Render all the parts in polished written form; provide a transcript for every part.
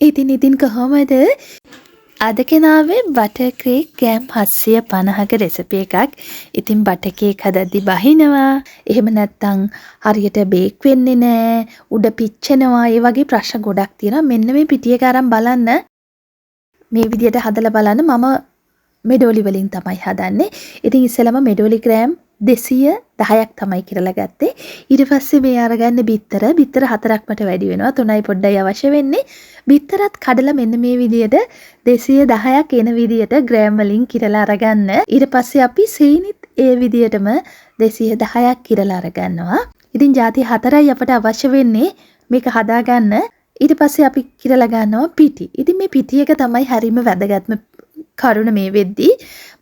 ඉතින් ඉතින් කොහොමද? අද ගෙනාවේ බටර් කේක් ග්‍රෑම් 750ක රෙසිපි එකක්. ඉතින් බටර් කේක් හදද්දි බහිනවා. එහෙම නැත්නම් හරියට බේක් වෙන්නේ නෑ. උඩ පිච්චෙනවා. ඒ වගේ ප්‍රශ්න ගොඩක් තියෙනවා. මෙන්න මේ පිටි එක අරන් බලන්න. මේ විදියට හදලා බලන්න. මම මෙඩෝලි වලින් තමයි හදන්නේ. ඉතින් ඉස්සෙල්ලාම මෙඩෝලි ග්‍රෑම් 210ක් තමයි කිරලා ගත්තේ. ඊට පස්සේ මේ අරගන්න බිත්තර. බිත්තර හතරක් මට වැඩි වෙනවා. තුනයි පොඩ්ඩයි අවශ්‍ය වෙන්නේ. බිත්තරත් කඩලා මෙන්න මේ විදියට 210ක් එන විදියට ග්‍රෑම් වලින් කිරලා අරගන්න. ඊට පස්සේ අපි සීනිත් ඒ විදියටම 210ක් කිරලා අරගන්නවා. ඉතින් ජාති හතරයි අපට අවශ්‍ය වෙන්නේ මේක හදාගන්න. ඊට පස්සේ අපි කිරලා ගන්නවා පිටි. ඉතින් මේ පිටි එක තමයි හරිම වැදගත්ම කරුණ මේ වෙද්දී.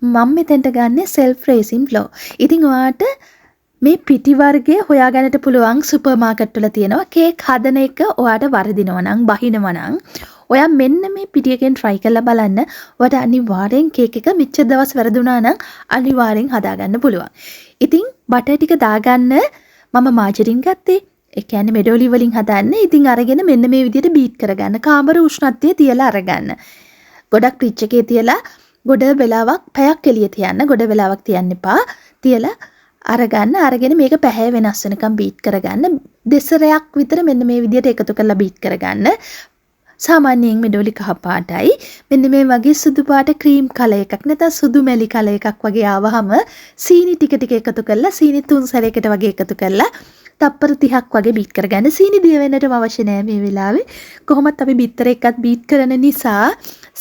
මම මෙතෙන්ට ගන්නේ සෙල්ෆ් රේසින් ෆ්ලෝ. ඉතින් ඔයාට මේ පිටි වර්ගය හොයාගන්නට පුළුවන් සුපර් මාකට් වල තියෙනවා. කේක් හදන එක ඔයාට වරදිනවා නම්, බහිනවා නම්, ඔයා මෙන්න මේ පිටි එකෙන් try කරලා බලන්න. ඔයාට අනිවාර්යෙන් කේක් එක මෙච්චර දවස් වැරදුනා නම් අනිවාර්යෙන් හදාගන්න පුළුවන්. ඉතින් බටර් ටික දාගන්න මම මාජරින් ගත්තේ. ඒ කියන්නේ මෙඩෝලි වලින් හදන්නේ. ඉතින් අරගෙන මෙන්න මේ විදිහට බීට් කරගන්න. කාමර උෂ්ණත්වයේ තියලා අරගන්න. ගොඩක් ෆ්‍රිජ් එකේ තියලා ගොඩ වෙලාවක් පැයක් එළිය තියන්න. ගොඩ වෙලාවක් තියන්න එපා. තියලා අරගන්න. අරගෙන මේක පැහැ වෙනස් වෙනකම් බීට් කරගන්න. දෙසරයක් විතර මෙන්න මේ විදිහට එකතු කරලා බීට් කරගන්න. සාමාන්‍යයෙන් මෙඩෝලි කහ පාටයි. මෙන්න මේ වගේ සුදු පාට ක්‍රීම් කලර් එකක් නැත්නම් සුදු මැලි කලර් එකක් වගේ ආවහම සීනි ටික ටික එකතු කරලා සීනි තුන් සැරයකට වගේ එකතු කරලා තප්පර 30ක් වගේ බීට් කරගන්න. සීනි දිය වෙන්නටම අවශ්‍ය නෑ මේ වෙලාවේ. කොහොමත් අපි බිත්තර එක්කත් බීට් කරන නිසා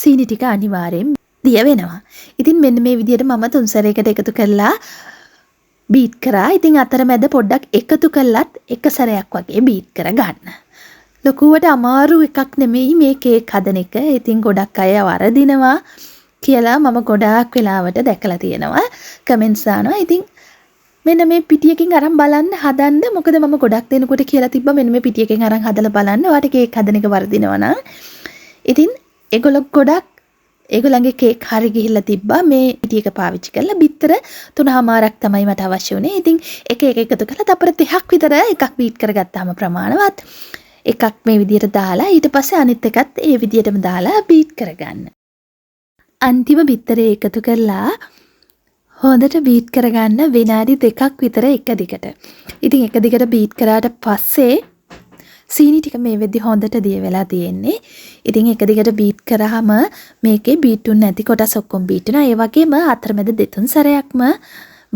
සීනි ටික අනිවාර්යෙන් දිය වෙනවා. ඉතින් මෙන්න මේ විදිහට මම තුන් සැරයකට එකතු කරලා බීට් කරා. ඉතින් අතරමැද පොඩ්ඩක් එකතු කළත් එක සැරයක් වගේ බීට් කරගන්න. ලොකුවට අමාරු එකක් නෙමෙයි මේ කේක් හදන එක. ඉතින් ගොඩක් අය වරදිනවා කියලා මම ගොඩාක් වෙලාවට දැකලා තියෙනවා. කමෙන්ට්ස් දානවා. ඉතින් මෙන්න මේ පිටියකින් අරන් බලන්න හදන්න. මොකද මම ගොඩක් දෙනෙකුට කියලා තිබ්බා මෙන්න මේ පිටියකින් අරන් හදලා බලන්න. ඔයාට කේක් හදන එක වරදිනවා නම්. ඉතින් ඒගොල්ලෝ ගොඩක් ඒගොල්ලන්ගේ කේක් හරි ගිහිල්ලා තිබ්බා මේ පිටි එක පාවිච්චි කරලා. බිත්තර තුනහමාරක් තමයි මට අවශ්‍ය වුණේ. ඉතින් එක එක එකතු කරලා තප්පර 30ක් විතර එකක් බීට් කරගත්තාම ප්‍රමාණවත්. එකක් මේ විදියට දාලා ඊට පස්සේ අනිත් එකත් ඒ විදියටම දාලා බීට් කරගන්න. අන්තිම බිත්තරේ එකතු කරලා හොඳට බීට් කරගන්න විනාඩි දෙකක් විතර එක දිගට. ඉතින් එක දිගට බීට් කරාට පස්සේ සීනි ටික මේ වෙද්දි හොඳට දිය වෙලා තියෙන්නේ. ඉතින් එක දිගට බීට් කරාම මේකේ බීට් උන් නැති කොටස් ඔක්කොම බීට් වෙනවා. ඒ වගේම අතරමැද දෙතුන් සැරයක්ම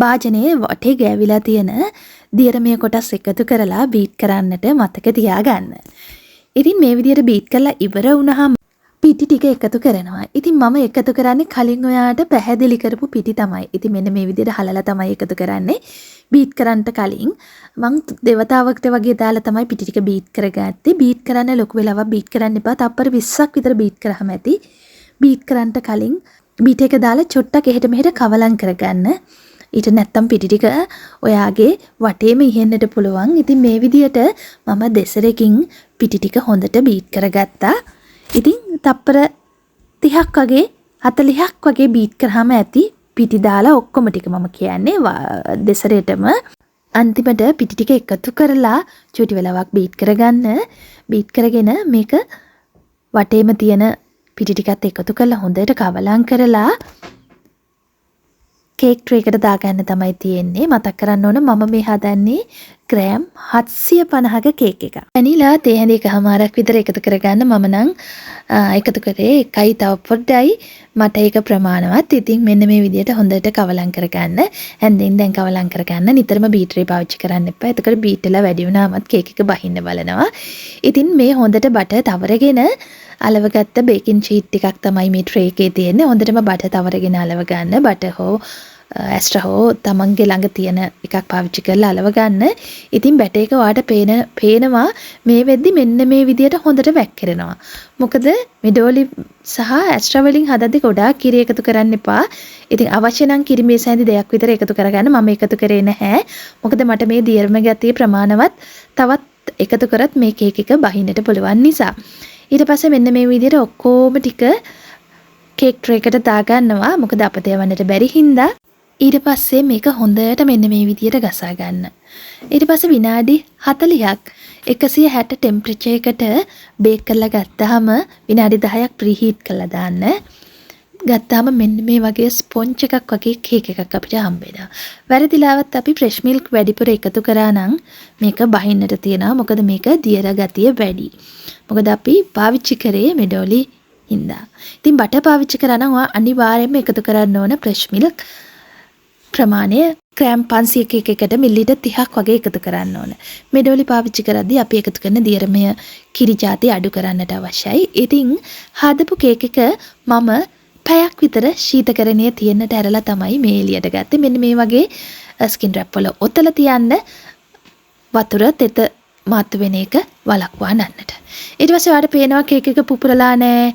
භාජනයේ වටේ ගෑවිලා තියෙන දියරමය කොටස් එකතු කරලා බීට් කරන්නට මතක තියාගන්න. ඉතින් මේ විදියට බීට් කරලා ඉවර වුණාම පිටි ටික එකතු කරනවා. ඉතින් මම එකතු කරන්නේ කලින් ඔයාට පැහැදිලි කරපු පිටි තමයි. ඉතින් මෙන්න මේ විදියට හලලා තමයි එකතු කරන්නේ. බීට් කරන්නට කලින් මං දෙවතාවකට වගේ දාලා තමයි පිටි ටික බීට් කරගත්තේ. බීට් කරන්න ලොකු වෙලාවක් බීට් කරන්න එපා. තප්පර 20ක් විතර බීට් කරාම ඇති. බීට් කරන්නට කලින් බීට් එක දාලා චුට්ටක් එහෙට මෙහෙට කවලම් කරගන්න. ඊට නැත්තම් පිටි ටික ඔයාගේ වටේම ඉහෙන්නට පුළුවන්. ඉතින් මේ විදියට මම දෙසරකින් පිටි ටික හොඳට බීට් කරගත්තා. ඉතින් තප්පර 30ක් වගේ 40ක් වගේ බීට් කරාම ඇති පිටි දාලා ඔක්කොම ටික මම කියන්නේ දෙසරේටම. අන්තිමට පිටි ටික එකතු කරලා චූටි වෙලාවක් බීට් කරගන්න. බීට් කරගෙන මේක වටේම තියෙන පිටි ටිකත් එකතු කරලා හොඳට කවලම් කරලා කේක් ට්‍රේ එකට දාගන්න තමයි තියෙන්නේ. මතක් කරන්න ඕන මම මේ හදන්නේ ග්‍රෑම් 750ක කේක් එකක්. වැනිලා තේ හැඳි එකහමාරක් විතර එකතු කරගන්න. මම නම් එකතු කරේ එකයි තව පොඩ්ඩයි. මට ඒක ප්‍රමාණවත්. ඉතින් මෙන්න මේ විදියට හොඳට කවලම් කරගන්න. හැන්දෙන් දැන් කවලම් කරගන්න. නිතරම බීට් ට්‍රේ පාවිච්චි කරන්න එපා. එතකොට බීට් වෙලා වැඩි වුණාමත් කේක් එක බහින්න බලනවා. ඉතින් මේ හොඳට බටර් තවරගෙන අලවගත්ත බේකින් ෂීට් ටිකක් තමයි මේ ට්‍රේ එකේ තියෙන්නේ. හොඳටම බටර් තවරගෙන අලව ගන්න. බටර් හෝ ඇස්ට්‍රා හෝ තමන්ගේ ළඟ තියෙන එකක් පාවිච්චි කරලා අලව ගන්න. ඉතින් බැටර් එක ඔයාට පේනවා මේ වෙද්දි මෙන්න මේ විදියට හොඳට වැක්කිරෙනවා. මොකද මෙඩෝලි සහ ඇස්ට්‍රා වලින් හදද්දි ගොඩාක් කිරි එකතු කරන්න එපා. ඉතින් අවශ්‍ය නම් කිරි මේස හැඳි දෙයක් විතර එකතු කරගන්න. මම එකතු කරේ නැහැ. මොකද මට මේ දියරම ගතිය ප්‍රමාණවත් තවත් එකතු කරත් මේ කේක් එක බහින්නට පුළුවන් නිසා. ඊට පස්සේ මෙන්න මේ විදියට ඔක්කොම ටික කේක් ට්‍රේ එකට දාගන්නවා. මොකද අපත යවන්නට බැරි හින්දා. ඊට පස්සේ මේක හොඳට මෙන්න මේ විදියට ගසා ගන්න. ඊට පස්සේ විනාඩි 40ක් 160 ටෙම්පරේචර් එකට බේක් කරලා ගත්තාම විනාඩි 10ක් ප්‍රීහීට් කරලා දාන්න. ගත්තාම මෙන්න මේ වගේ ස්පොන්ජ් එකක් වගේ කේක් එකක් අපිට හම්බ වෙනවා. වැරදිලාවත් අපි ෆ්‍රෙෂ් මිල්ක් වැඩිපුර එකතු කරා නම් මේක බහින්නට තියෙනවා. මොකද මේක දියර ගතිය වැඩි. මොකද අපි පාවිච්චි කරේ මෙඩෝලි හින්දා. ඉතින් බටර් පාවිච්චි කරා නම් ඔයා අනිවාර්යයෙන්ම එකතු කරන්න ඕන ෆ්‍රෙෂ් මිල්ක් ප්‍රමාණය ග්‍රෑම් 500 කේක් එකට මිලිලීටර් 30ක් වගේ එකතු කරන්න ඕන. මෙඩෝලි පාවිච්චි කරද්දී අපි එකතු කරන දියරමය කිරි ජාති අඩු කරන්නට අවශ්‍යයි. ඉතින් හදපු කේක් එක මම පැයක් විතර ශීතකරණයේ තියෙන්නට ඇරලා තමයි මේ එළියට ගත්තේ. මෙන්න මේ වගේ ස්කින් රැප් වල ඔතලා තියන්න වතුර තෙත මාතු වෙන එක වළක්වා ගන්නට. ඊට පස්සේ ඔයාලට පේනවා කේක් එක පුපුරලා නෑ.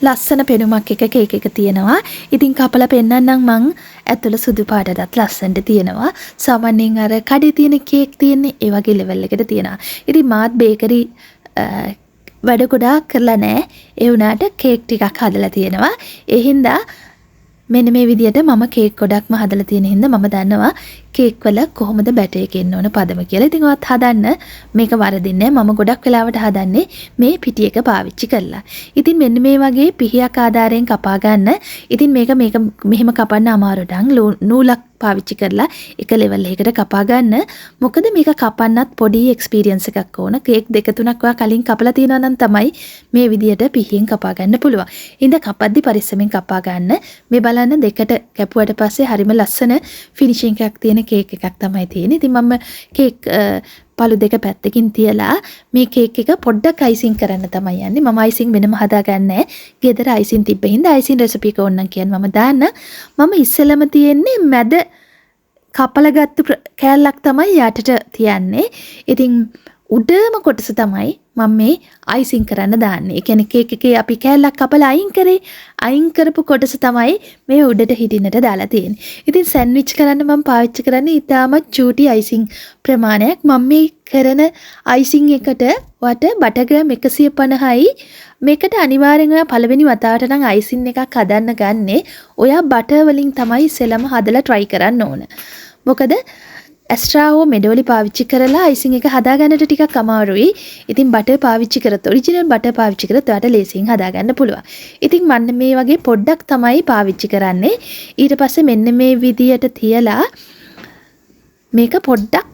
ලස්සන පෙනුමක් එක කේක් එක තියෙනවා. ඉතින් කපලා පෙන්නන්නම් මං ඇතුළ සුදු පාටටත් ලස්සනට තියෙනවා. සාමාන්‍යයෙන් අර කඩේ තියෙන කේක් තියෙන්නේ ඒ වගේ ලෙවල් එකට තියෙනවා. ඉතින් මාත් බේකරි වැඩ ගොඩාක් කරලා නෑ. ඒ වුණාට කේක් ටිකක් හදලා තියෙනවා. ඒ හින්දා මෙන්න මේ විදියට මම කේක් ගොඩක්ම හදලා තියෙන හින්දා මම දන්නවා කේක් වල කොහොමද බැටර් එක එන්න ඕන පදම කියලා. ඉතින් ඔයත් හදන්න මේක වරදින්නේ නෑ. මම ගොඩක් වෙලාවට හදන්නේ මේ පිටි එක පාවිච්චි කරලා. ඉතින් මෙන්න මේ වගේ පිහියක් ආධාරයෙන් කපා ගන්න. ඉතින් මේක මේක මෙහෙම කපන්න අමාරු නම් නූලක් පාවිච්චි කරලා එක ලෙවල් එකකට කපා ගන්න. මොකද මේක කපන්නත් පොඩි එක්ස්පීරියන්ස් එකක් ඕන. කේක් දෙක තුනක් ඔයා කලින් කපලා තියෙනවා නම් තමයි මේ විදියට පිහියෙන් කපා ගන්න පුළුවන්. ඉතින් කපද්දි පරිස්සමෙන් කපා ගන්න. මේ බලන්න දෙකට කැපුවට පස්සේ හරිම ලස්සන ෆිනිෂින් එකක් තියෙන කේක් එකක් තමයි තියෙන්නේ. ඉතින් මම කේක් පළු දෙක පැත්තකින් තියලා මේ කේක් එක පොඩ්ඩක් අයිසින් කරන්න තමයි යන්නේ. මම අයිසින් වෙනම හදාගන්නේ නැහැ. ගෙදර අයිසින් තිබ්බ හින්දා අයිසින් රෙසිපි එක ඕනනම් කියන්න මම දාන්න. මම ඉස්සෙල්ලම තියෙන්නේ මැද කපලා ගත්තු කෑල්ලක් තමයි යටට තියන්නේ. ඉතින් උඩම කොටස තමයි මම මේ අයිසින් කරන්න දාන්නේ. ඒ කියන්නේ කේක් එකේ අපි කෑල්ලක් කපලා අයින් කරේ. අයින් කරපු කොටස තමයි මේ උඩට හිටින්නට දාලා තියෙන්නේ. ඉතින් සෑන්ඩ්විච් කරන්න මම පාවිච්චි කරන්නේ ඉතාමත් චූටි අයිසින් ප්‍රමාණයක්. මම මේ කරන අයිසින් එකට වට බටර් ග්‍රෑම් 150යි. මේකට අනිවාර්යෙන් ඔයා පළවෙනි වතාවට නම් අයිසින් එකක් හදන්න ගන්නේ ඔයා බටර් වලින් තමයි ඉස්සෙල්ලම හදලා try කරන්න ඕන. මොකද ඇස්ට්‍රා හෝ මෙඩෝලි පාවිච්චි කරලා අයිසින් එක හදාගන්නට ටිකක් අමාරුයි. ඉතින් බටර් පාවිච්චි කරත් ඔරිජිනල් බටර් පාවිච්චි කරත් ඔයාට ලේසියෙන් හදාගන්න පුළුවන්. ඉතින් මන්න මේ වගේ පොඩ්ඩක් තමයි පාවිච්චි කරන්නේ. ඊට පස්සේ මෙන්න මේ විදියට තියලා මේක පොඩ්ඩක්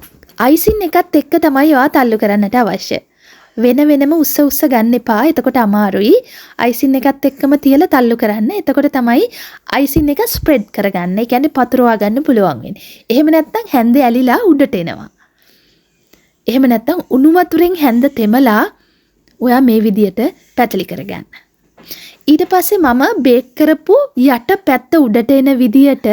අයිසින් එකත් එක්ක තමයි ඔයා තල්ලු කරන්නට අවශ්‍ය. වෙන වෙනම උස්ස උස්ස ගන්න එපා. එතකොට අමාරුයි. අයිසින් එකත් එක්කම තියලා තල්ලු කරන්න. එතකොට තමයි අයිසින් එක ස්ප්‍රෙඩ් කරගන්න. ඒ කියන්නේ පතුරවා ගන්න පුළුවන් වෙන්නේ. එහෙම නැත්නම් හැන්ද ඇලිලා උඩට එනවා. එහෙම නැත්නම් උණු වතුරෙන් හැන්ද තෙමලා ඔයා මේ විදියට පැතලි කරගන්න. ඊට පස්සේ මම බේක් කරපු යට පැත්ත උඩට එන විදියට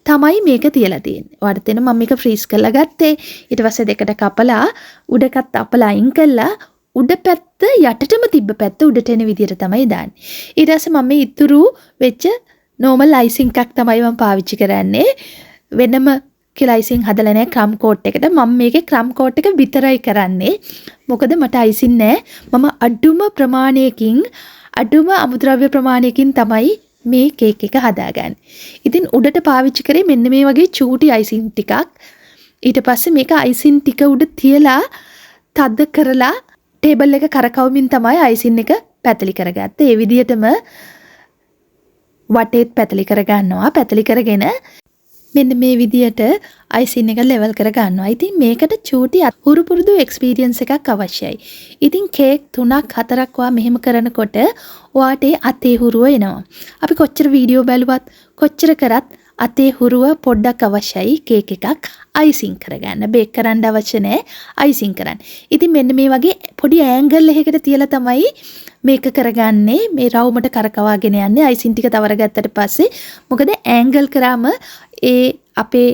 තමයි මේක තියලා තියෙන්නේ. ඔයාලට තේරෙනවා මම මේක ෆ්‍රීස් කරලා ගත්තේ. ඊට පස්සේ දෙකට කපලා උඩකත් අපලා අයින් කළා උඩ පැත්ත යටටම තිබ්බ පැත්ත උඩට එන විදියට තමයි දාන්නේ. ඊට පස්සේ මම මේ ඉතුරු වෙච්ච නෝමල් අයිසින් එකක් තමයි මම පාවිච්චි කරන්නේ. වෙනම කියලා අයිසින් හදලා නෑ ක්‍රම් කෝට් එකට. මම මේකේ ක්‍රම් කෝට් එක විතරයි කරන්නේ. මොකද මට අයිසින් නෑ. මම අඩුම ප්‍රමාණයකින් අඩුම අමුද්‍රව්‍ය ප්‍රමාණයකින් තමයි මේ කේක් එක හදාගන්නේ. ඉතින් උඩට පාවිච්චි කරේ මෙන්න මේ වගේ චූටි අයිසින් ටිකක්. ඊට පස්සේ මේක අයිසින් ටික උඩ තියලා තද කරලා ටේබල් එක කරකවමින් තමයි අයිසින් එක පැතලි කරගත්තේ. ඒ විදිහටම වටේත් පැතලි කරගන්නවා. පැතලි කරගෙන මෙන්න මේ විදිහට අයිසින් එක ලෙවල් කරගන්නවා. ඉතින් මේකට චූටි හුරු පුරුදු එක්ස්පීරියන්ස් එකක් අවශ්‍යයි. ඉතින් කේක් 3ක් 4ක් ඔයා මෙහෙම කරනකොට ඔයාට ඒ අතේ හුරුව එනවා. අපි කොච්චර වීඩියෝ බැලුවත් කොච්චර කරත් අතේ හුරුව පොඩ්ඩක් අවශ්‍යයි කේක් එකක් අයිසින් කරගන්න. බේක් කරන්න අවශ්‍ය නෑ අයිසින් කරන්න. ඉතින් මෙන්න මේ වගේ පොඩි ඇන්ගල් එකකට තියලා තමයි මේක කරගන්නේ. මේ රවුමට කරකවාගෙන යන්නේ අයිසින් ටික තවර ගත්තට පස්සේ. මොකද ඇන්ගල් කරාම ඒ අපේ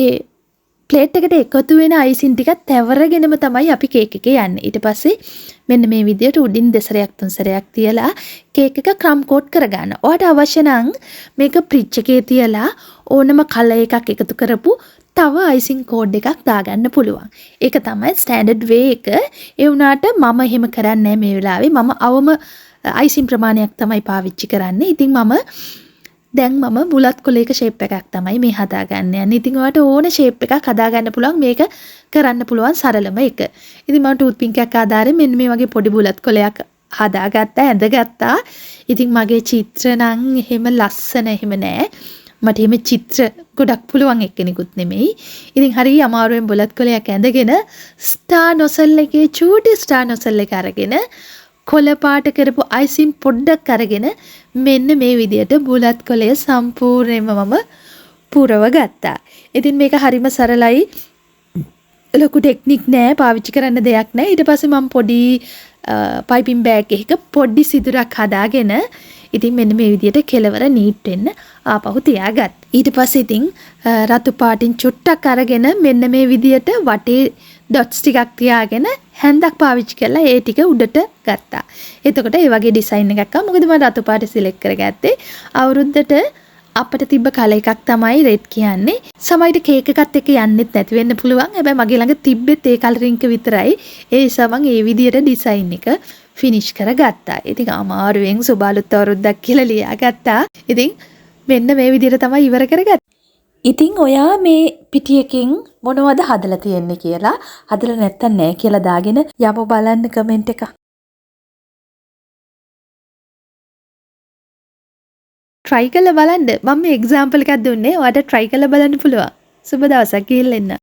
ඒ ප්ලේට් එකට එකතු වෙන අයිසින් ටිකත් තැවරගෙනම තමයි අපි කේක් එකේ යන්නේ. ඊට පස්සේ මෙන්න මේ විදියට උඩින් දෙසරයක් තුන් සැරයක් තියලා කේක් එක ක්‍රම් කෝට් කරගන්න. ඔයාට අවශ්‍ය නම් මේක ෆ්‍රිජ් එකේ තියලා ඕනම කලර් එකක් එකතු කරපු තව අයිසින් කෝඩ් එකක් දාගන්න පුළුවන්. ඒක තමයි ස්ටෑන්ඩඩ් වේ එක. ඒ වුණාට මම එහෙම කරන්නේ නැහැ මේ වෙලාවේ. මම අවම අයිසින් ප්‍රමාණයක් තමයි පාවිච්චි කරන්නේ. ඉතින් මම දැන් මම බුලත් කොලයක ෂේප් එකක් තමයි මේ හදාගන්න යන්නේ. ඉතින් ඔයාලට ඕන ෂේප් එකක් හදාගන්න පුළුවන්. මේක කරන්න පුළුවන් සරලම එක. ඉතින් මම ටූත් පික් එකක් ආධාරයෙන් මෙන්න මේ වගේ පොඩි බුලත් කොලයක් හදාගත්තා, ඇඳගත්තා. ඉතින් මගේ චිත්‍ර නම් එහෙම ලස්සන එහෙම නෑ. මට එහෙම චිත්‍ර ගොඩක් පුළුවන් එක්කෙනෙකුත් නෙමෙයි. ඉතින් හරි අමාරුවෙන් බුලත් කොලයක් ඇඳගෙන ස්ටාර් නොසල් එකේ චූටි ස්ටාර් නොසල් එක අරගෙන කොළ පාට කරපු අයිසින් පොඩ්ඩක් අරගෙන මෙන්න මේ විදියට බුලත් කොළය සම්පූර්ණයෙන්ම මම පුරව ගත්තා. ඉතින් මේක හරිම සරලයි. ලොකු ටෙක්නික් නෑ, පාවිච්චි කරන්න දෙයක් නෑ. ඊට පස්සේ මම පොඩි පයිපින් බෑග් එකක පොඩි සිදුරක් හදාගෙන ඉතින් මෙන්න මේ විදියට කෙලවර නීට් වෙන්න ආපහු තියාගත්තා. ඊට පස්සේ ඉතින් රතු පාටින් චුට්ටක් අරගෙන මෙන්න මේ විදියට වටේ ඩොට්ස් ටිකක් තියාගෙන හැන්දක් පාවිච්චි කරලා ඒ ටික උඩට ගත්තා. එතකොට ඒ වගේ ඩිසයින් එකක් ආවා. මොකද මම රතු පාට සිලෙක්ට් කරගත්තේ. අවුරුද්දට අපිට තිබ්බ කලර් එකක් තමයි රෙඩ් කියන්නේ. සමහරවිට කේක් එකත් එක්ක යන්නෙත් නැති වෙන්න පුළුවන්. හැබැයි මගේ ළඟ තිබ්බෙත් ඒ කලරින් එක විතරයි. ඒ නිසා මං ඒ විදියට ඩිසයින් එක ෆිනිෂ් කරගත්තා. ඉතින් අමාරුවෙන් සුබ අලුත් අවුරුද්දක් කියලා ලියාගත්තා. ඉතින් මෙන්න මේ විදියට තමයි ඉවර කරගත්තේ. ඉතින් ඔයා මේ පිටි එකෙන් මොනවද හදලා තියෙන්නේ කියලා, හදලා නැත්තම් නෑ කියලා දාගෙන යමු බලන්න කමෙන්ට් එක. ට්‍රයි කරලා බලන්න. මම මේ එක්සැම්පල් එකක් දුන්නේ. ඔයාට ට්‍රයි කරලා බලන්න පුළුවන්. සුබ දවසක් ගිහිල්ලා එන්න.